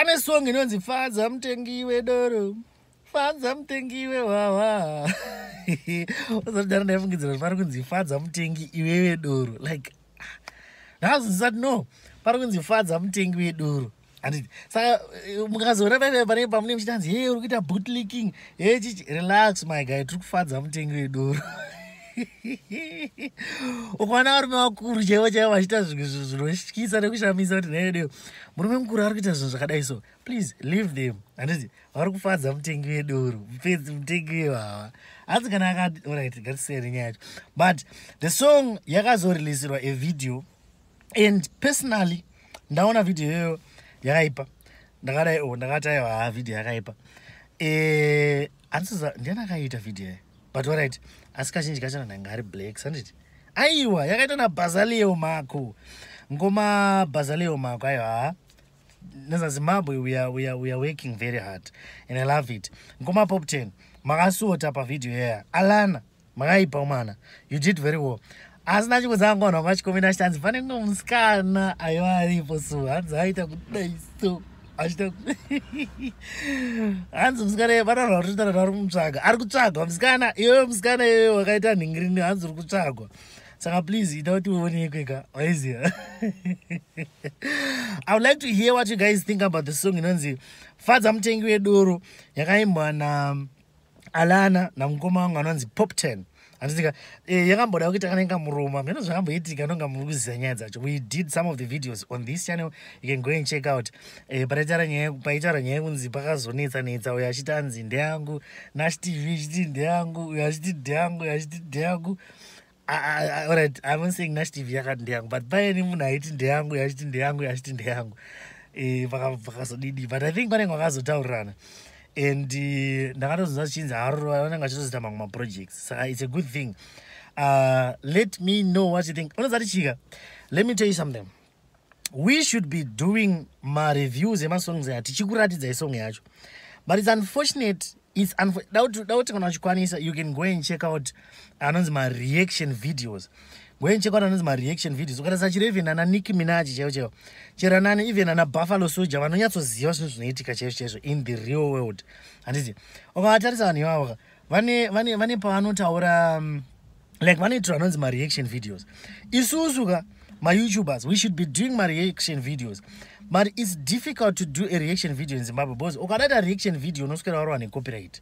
Pane song inonzi "Fadza mutengi wedoro, fadza mutengi wehwahwa." Uzatidara, ndaifungidzira kuti pari kunzi "Fadza mutengi iwewe doro." Like, ndakazonzisati no, pari kunzi "Fadza mutengi wedoro," handiti? Saka mukazoona paipai pane pamune muchitanzi, "He, uri kuita bootlicking, he chichi." Relax, my guy, tiri kufadza mutengi wedoro. Ukaona varume vakuru chaivo chaivo vachiita zvinhu zvinotyisa nekushamisa kuti naideyo murume mukuru ari kuita zvinhu zvakadai, so please leave them, handiti? Vari kufadza mutengi wedoro, mupedzi mutengi wehwahwa. Hanzi kana akati, alright, ngatisiyane nyaya yacho. But the song yakazorilisirwa a video, and personally ndaona video iyoyo yakaipa. Ndakadai o, ndakati aiwa, ha, video yakaipa. Handisiza ndiani akaita video yayo, but alright, asi kazhinji kacho nanga ari black, sanditi? Aiwa, yakaitwa naBazaleo Mako, ngoma Bazaleo Mako. Aiwa, nezaZimbabwe, we are working very hard and I love it. Ngoma Pop 10 makasota pavhidhiyo yaya. Alana, makaipa mwana, you did very well. Asi nachingodzanga vanhu vanga achitanzi pane mumwe musikana aiva aripo, so hanzi aita kudai, so achiita hanzi musikana vanovanhu vari kutotaura vari kumutsvaga, ari kutsvagwa musikana iyoyo. Musikana iyoyo wakaita nhingirini, hanzi uri kutsvagwa, saka please ita kuti uonekwe ka, waiziva. I would like to hear what you guys think about the song inonzi "Fadza mutengi wedoro," yakaimbwa naAlana namukoma wangu anonzi Pop 10, handitika? Yakamboda kuita kanenge muromo mheno zvakamboitika, nonga muri kuziva nyaya dzacho. We did some of the videos on this channel, you can go and check out. Paitaura nyaya yekunzi pakazonetsa netsa, uyo achiti anzi ndeyangu, Nash TV achiti ndeyangu, uyo achiti ndeyangu, uyo achiti ndeyangu. Alright, I'm not saying Nash TV yakati ndeyangu, but paine munhu aiti ndeyangu, uyo achiti ndeyangu, uyo achiti ndeyangu. Pakazodidi, but I think vanenge vakazotaurirana and ndakatozonzwa zvichinzi haroro vanenge vachitozoita mamwe maprojects, saka it's a good thing. Let me know what you think. Unozati chika, let me tell you something: we should be doing mareviews emasongs aya tichikuratidzai song yacho, but it's unfortunate, it's dauti kana uchikwanisa, you can go and check out anonzi mareaction videos. Go and check out anonzi mareaction videos. Ukatarisa chiro, even ana Nicki Minaj chaivo chaivo, chero nani, even ana Buffalo Soldier, vanonyatsoziva zvinhu zvinoitika chaizvo chaizvo in the real world, handiti? Ukavatarisa vanhu ivavo, vane pavanotaura, like vanoitirwa anonzi mareaction videos. Isusu ka mayoutubers, we should be doing mareaction videos, but it's difficult to do a reaction video in Zimbabwe because ukadaita reaction video unoswera warova necopyright.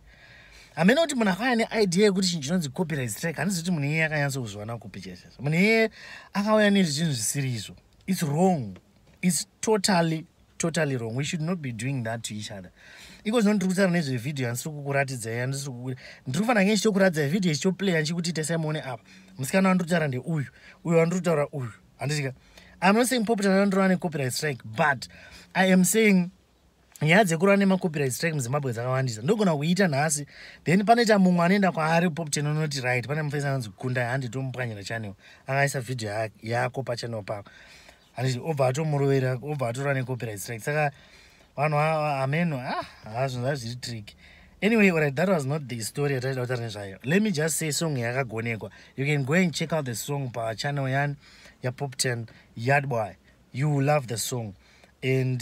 Hamene kuti munhu akauya neidea yekuti chinhu chinonzi copyright strike, handisi kuti munhu iyeye akanyatsokuzviwana kupi chaizvo. Munhu iyeye akauya nezvinhu zvisiri izvo. It's wrong, it's totally, totally wrong. We should not be doing that to each other. Iko zvino ndiri kutaura nezvevhidhiyo handisiri kukuratidzai, handisiri, ndiri kufanira nge ndichitokuratidzai vhidhiyo ichitoplaya nchikuti tesai muone apa. Musikana wandiri kutaura ndeuyu, uyu wandiri kutaura uyu, handitika? I'm not saying Poptain anondorova necopyright strike, but I am saying nyaya dzekurova nemacopyright strike muZimbabwe dzakawandisa. Ndogona kuita nhasi, then panoita mumwe anoenda kwaari Poptain unoti, "Right, pane mufesi anonzi Kunda, handitomupwanyira channel, akaisa vhidhiyo yako pachannel pako," handiti? Obva atomurovera, obva atorova necopyright strike. Saka vanhu hameno, ah, ha, zvinhu zvazviri tricky. Anyway, alright, that was not the story yataida kutaura nezvayo. Let me just say song yakagonekwa. You can go and check out the song pachannel yani yaPop 10, Yardboy. You will love the song and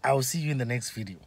I will see you in the next video.